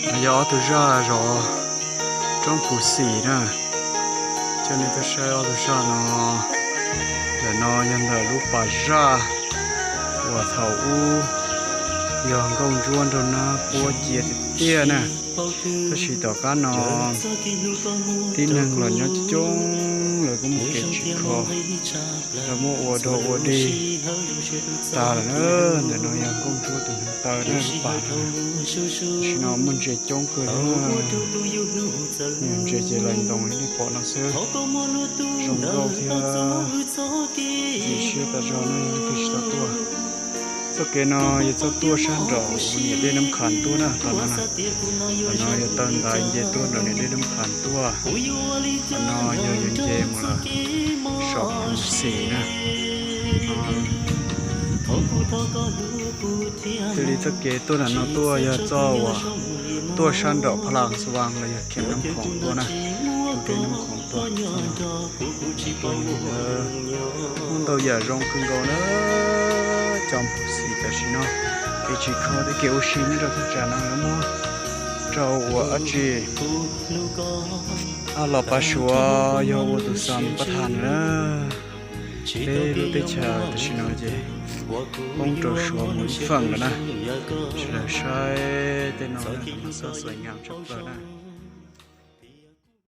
No yog ob tug zaj zov roob Phuv Xim na. Coj nej tuaj saib ob tug zaj no. Ntawm no yog ntawm lub pas zaj uas thaum ub yog nkauj ntsuab nraug nab puab cia tiag tiag na. Tab sis tom qab no tib neeg los nyob coob lawv kuj muaj kev tsim kho, lawv muab ua dog ua dig tag lawm na. Ntawm no yog nkauj ntsuab tus hneev taw na, lub pas no. Tam sim no muaj ntses coob kawg li na. Ntses ces lais ntoos li nej pom no xwb. Zoo nkauj thiab lim siab tas zog na, yog leej twg tsis tau tuaj. Txoj kev no yog txoj tuaj sab nraum niam dej Nab Khas tuaj na, tom no na. Tom no yog taw ntaiv nce tuaj nraum niam dej Nab Khas tuaj. Tom no yog yuav nce mus lawm saum Phuv Xim na. Thiaj li txoj kev tuaj nram no tuaj yog txoj uas tuaj sab nraum Pha Las Vas los yog Khiam Nab Khoom tuaj na. Tus dej Nab Khoom tuaj, tuaj li ntawd. Muaj ntau yam zoo kawg nkaus na. Cov Phuv Xim tam sim no kev tsim kho thiab kev ua si nyob rau thaj tsam no lawv muab rau ua dab tsi? Los pav suav yog ua tus xam pab thas na. Peb lub teb chaws tam sim no ces poob rau suav mus ib feem lawm na. Sawv daws saib tej no mas xob xuaim nyam tshaj plaws na.